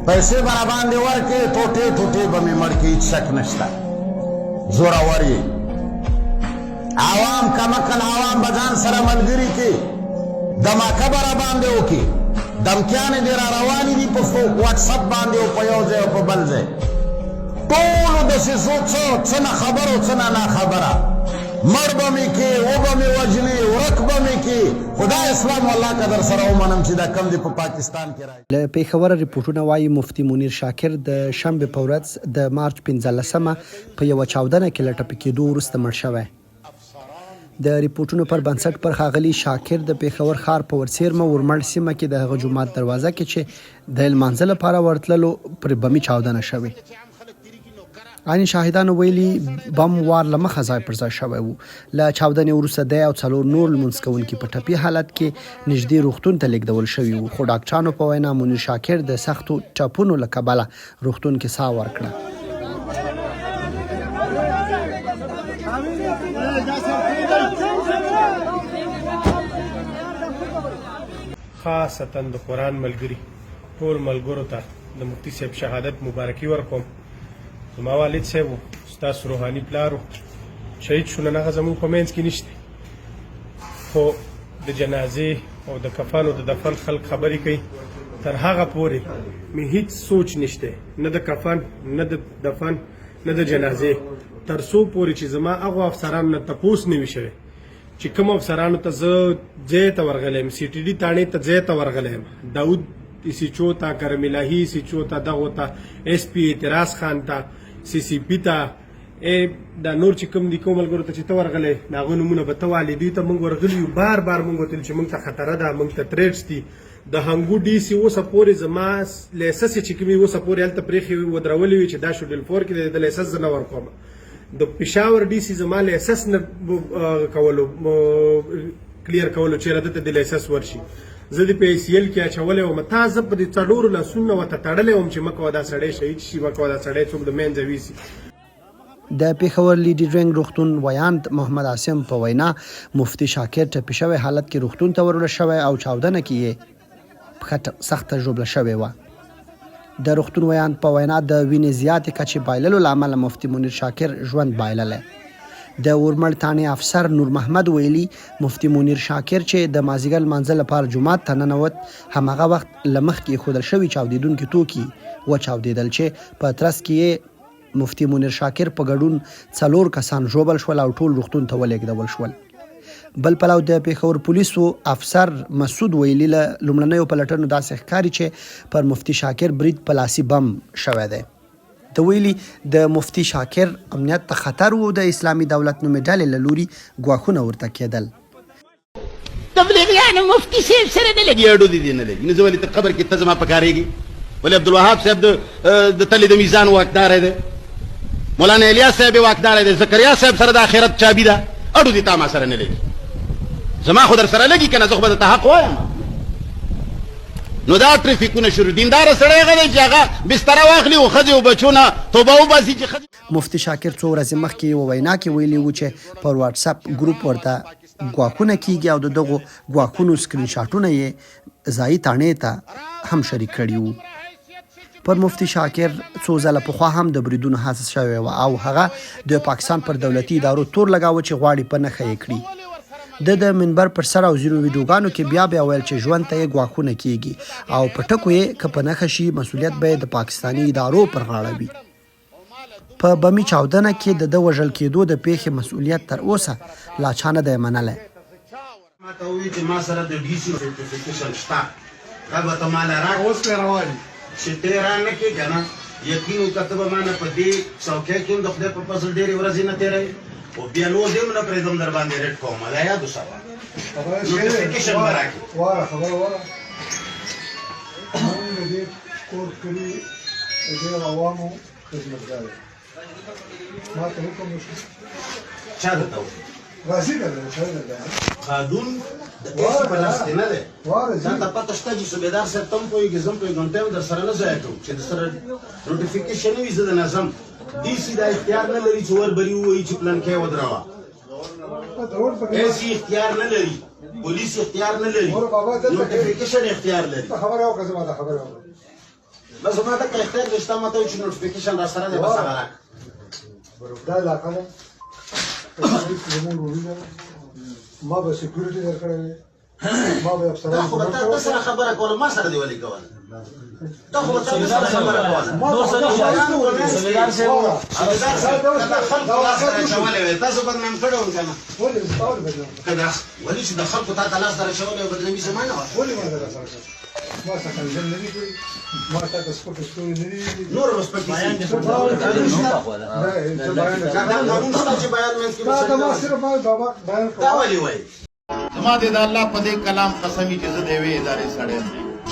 پیسې به راباندې ورکړې، ټوټې ټوټې به مې مړ کړې، هېڅ شک نشته. زورور یې. عوام کم عقل عوام به ځان سره ملګري کړي، دماکه به راباندې وکړي، دمکیانې دې را روانې دي په واټساپ باندې او په یو ځای او په بل ځای. ټولو دسیسو څه څه نه خبر او څه نه ناخبره. مړ به مې کې، وبه مې وژنې، ورک به مې کې، خو دا اسلام والله که درسره ومنم چې دا کوم دې په پاکستان کې راځي. له پېښوره رپوټونه وايي، مفتي منیر شاکر د شنبې په ورځ د مارچ 15 مه په یوه چاودنه کې له ټپي کېدو وروسته مړ شوی. د رپوټونو پر بنسټ پر ښاغلي شاکر د پېښور ښار په ورڅېرمه ورمړ سیمه کې د هغه جومات دروازه کې چې د لمانځه لپاره ورتللو پر بمي چاودنه شوې. عیني شاهدانو ویلي بم وار له مخه ځای پر ځای شوی و. له چاودنې وروسته دی او څلور نور لمونځ کوونکي په ټپي حالت کې نږدې روغتون ته لېږدول شوي وو، خو ډاکټرانو په وینا منیر شاکر د سختو ټپونو له کبله روغتون کې ساه ورکړه. خاصتا د قرآن ملګري ټول ملګرو ته د مفتي صاحب شهادت مبارکي ورکوم. زما والد صاحب و، ستاسو روحاني پلار و، شهید شو، نن هغه زموږ په منځ کې نشته، خو د جنازې او د کفن او د دفن خلک خبرې کوي. تر هغه پورې مې هیڅ سوچ نشته، نه د کفن، نه د دفن، نه د جنازې، تر څو پورې چې زما هغو افسرانو نه تپوس نه وي شوی چې کوم افسرانو ته زه ځای ته ورغلی یم، سي ټي ډي تاڼې ته ځای ته ورغلی یم، داود ایس ایچ او ته، کرم الهي ایس ایچ او ته، دغو ته، ایس پي اعتراض خان ته، سي سي پي ته، ای دا نور چې کوم دي، کوم ملګرو ته چې ته ورغلی د هغو نومونه به ته والې، دوی ته موږ ورغلي یو، بار بار موږ ورته ویل چې موږ ته خطره ده، موږ ته تریټس دي. د هنګو ډي سي اوسه پورې زما لیسس چې کوم اوسه پورې هلته پرېښې وي، ودرولې وي چې دا شډیول فور کې دی، د لیسس زه نه ورکوم. د پېښور ډي سي زما لیسس نه کولو، کلیر کولو چې راته د لیسس ورشي. زه د پی سی ایل کې اچولی وم، تا زه په دې څلورو لاسونو ورته تړلی وم چې مه کوه دا سړی شهید شي، مه کوه دا سړی څوک د منځه ویسي. د پېښور لیډي ډرینګ روغتون ویاند محمد عاصم په وینا مفتي شاکر ټپي شوی حالت کې روغتون ته وروړل شوی او چاودنه کې یې پښه سخته ژوبله شوې وه. د روغتون ویاند په وینا د وینې زیاتې کچې بایللو له امله مفتي منیر شاکر ژوند بایللی. د اورمړ تاڼې افسر نور محمد ویلي، مفتي منیر شاکر چې د مازیګر لمانځه لپاره جومات ته ننوت، هماغه وخت له مخکې ایښودل شوي چاودېدونکي توکي وچاودېدل چې په ترڅ کې یې مفتي منیر شاکر په ګډون څلور کسان ژوبل شول او ټول روغتون ته ولېږدول شول. بل پلو د پېښور پولیسو افسر مسعود ویلي، له لومړنیو پلټنو داسې ښکاري چې پر مفتي شاکر برید په لاسي بم شوی دی. ده ویلي، د مفتي شاکر امنیت ته خطر و، د اسلامي دولت نومې ډلې له لوري ګواښونه ورته کېدل. تبلیغیانو مفتی صاحب سره نه لګي. اډو دې نه لګي، نو زه ولې ته قبر کې ته زما پکارېږي؟ ولې عبدالوهاب صاحب د د تلې د میزان واکدار دی، مولانا الیاس صاحب واکدار دی، زکریا صاحب سره د آخرت چابي ده، اډو دې تا ما سره نه لګي، زما خو در سره لګي که نه، زه خو به درته حق وایم. نو دا ټریفیکونه شروع، دیندار سړی هغه دی چې هغه بستره واخلي او ښځې او بچو نه توبه وباسي چې ښځې مفتي شاکر څو ورځې مخکې یوه وینا کې ویلي وو چې پر واټساپ ګروپ ورته ګواښونه کیږي او د دغو ګواښونو سکرین شاټونه یې ځایي تاڼې ته هم شریک کړي وو. پر مفتي شاکر څو ځله پخوا هم د بریدونو هڅه شوې وه او هغه د پاکستان پر دولتي ادارو تور لګاوه چې غواړي په نښه یې کړي. ده د منبر پر سر او ځینو ویډیوګانو کې بیا بیا ویل چې ژوند ته یې ګواښونه کیږي او په ټکو یې که په نښه شي مسولیت به یې د پاکستاني ادارو پر غاړه وي. په بمي چاودنه کې د ده وژل کېدو د پېښې مسؤلیت تر اوسه لا چا نه دی منلی. ماته ووی چې ما سره د ډي سي نوټیفیکیشن شته دا به ته ماله راکړې چې ته یې رانه کړې که نه یقین وکړه ته به مانه په دې څوکۍ کې هم د خدای په فضل ډېرې ورځې نه تېروې او بیا نور دې هم نه پرېږدم درباندې رټ کوم دا یاد وساته نوټیفیکیشن به راکړې. کور کلي د دې عوامو خدمتګار یم. ما ته حکم وشو. چا درته وکړ؟ راځي که نه چا درته؟ قانون د ایس په لاس کې نه دی. تا ته پته شته چې صوبېدار صاحب ته هم پوهېږې، زه هم پوهېږم، ټایم در سره نه ضایع کوو. چې در سره نوټیفیکیشن نه وي زه د نظم ډي سي دا اختیار نه لري چې وربري ووایي چې پلانکی ودروه. ایس اختیار نه لري، پولیس اختیار نه لري، نوټیفیکیشن اختیار لري. خبره وکړه، زما دا خبره وکړه. بس زما دغه اختیار دی چې تا ماته وویل چې نوټیفیکیشن را سره دی، بس هغه راکړه. دا علاقه ده، زموږ وروري ده. ما به سکیورټي درکړی وي، ما به افسران. تا خو به تا سره خبره کوله، ما سره دې ولې کوله؟ تا خو به تا سره خبره کوله. نور څه نشته سمېدار صاحب، سمېدار صاحب، که دا خلکو لاس در اچولی وی، تاسو بدنام کړی وم که نه؟ ولې تا ولې بدنام؟ که دا ولې چې د خلکو تا ته لاس در اچولی وی، بدنامي زما نه وه. ولې ما ته لاس اچولی؟ ما څه کنځل نه دي کړي، ما تا ته سپکې سپورې نه دي. نور به سپکې سي. دا قانون شته چې بیان منځ کې. تا ما صرف ما بابا بیان دا ولې وایي؟ زما دې د الله په دې کلام قسمي چې زه د یوې ادارې سړی یم.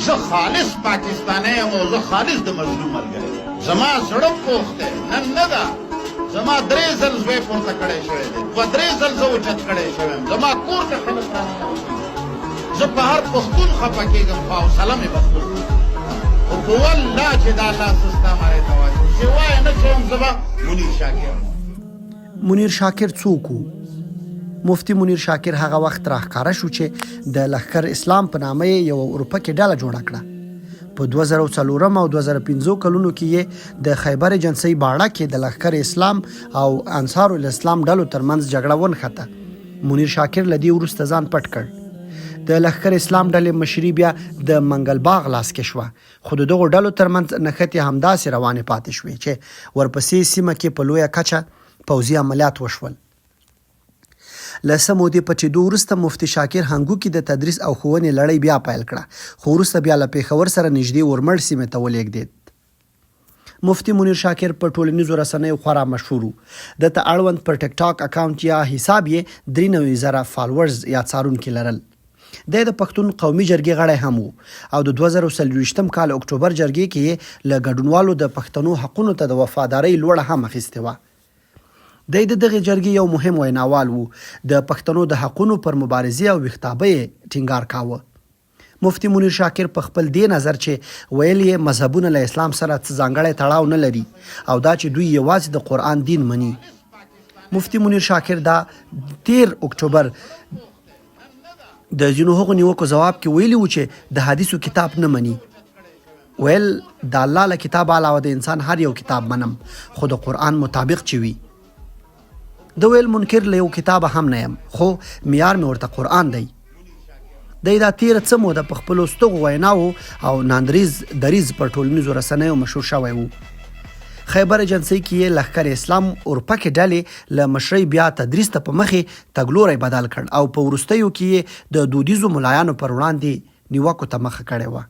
زه خالص پاکستانی یم او زه خالص د مظلوم ملګری یم. زما زړه پوخ دی، نن نه ده، زما 3 ځل زوی پورته کړی شوی دی، 2 3 ځل زه اوچت کړی شوی یم. زما کور ته خلک راننوځي. زه په هر پښتون خفه کېږم، خو حوصله مې بخښل. خو په والله چې دا لاس ستا مرۍ ته واچوم، سوا یې نه چوم، زه به منیر شاکر. منیر شاکر څوک وو؟ مفتي منیر شاکر هغه وخت راښکاره شو چې د لښکر اسلام په نامه یې یوه اروپکې ډله جوړه کړه. په 2004 او 2005 کلونو کې یې د خیبر ایجنسۍ باړه کې د لښکر اسلام او انصار الاسلام ډلو ترمنځ جګړه ونښته. منیر شاکر له دې وروسته ځان پټ کړ. د لښکر اسلام ډلې مشري بیا د منګل باغ لاس کې شوه، خو د دغو ډلو ترمنځ نښتې همداسې روانې پاتې شوې چې ورپسې سیمه کې په لویه کچه پوځي عملیات وشول. له څه مودې پټېدو وروسته مفتي شاکر هنګو کې د تدریس او ښوونې لړۍ بیا پیل کړه، خو وروسته بیا له پېښور سره نږدې اورمړ سیمې ته ولېږدېد. مفتي منیر شاکر په ټولنیزو رسنیو خورا مشهور و. ده ته اړوند پر ټک ټاک اکاونټ یا حساب یې 93 زره فالورز یا څارونکي لرل. دی د پښتون قومي جرګې غړی هم و او د 2024 کال اکټوبر جرګې کې یې له ګډونوالو د پښتنو حقونو ته د وفادارۍ لوړه هم اخیستې وه. دی د دغې جرګې یو مهم ویناوال و، د پښتنو د حقونو پر مبارزې او ویښتابه یې ټینګار کاوه. مفتي منیر شاکر په خپل دې نظر چې ویل یې مذهبونه له اسلام سره څه ځانګړی تړاو نه لري او دا چې دوی یوازې د قرآن دین مني. مفتي منیر شاکر دا تیر اکټوبر د ځینو هغو نیوکو ځواب کې ویلي وو چې د حدیثو کتاب نه مني. ویل د الله له کتاب علاوه د انسان هر یو کتاب منم، خو د قرآن مطابق چې وي. ده ویل منکر له یو کتابه هم نه یم، خو معیار مې ورته قرآن دی. دی دا تیره څه موده په خپلو ستغو ویناوو او ناندریز دریځ پر ټولنیزو رسنیو مشهور شوی و. خیبر ایجنسۍ کې یې لښکر اسلام اورپکې ډلې له مشرۍ بیا تدریس ته په مخې تګلوری بدل کړ او په وروستیو کې یې د دودیزو ملایانو پر وړاندې نیوکو ته مخه کړې وه.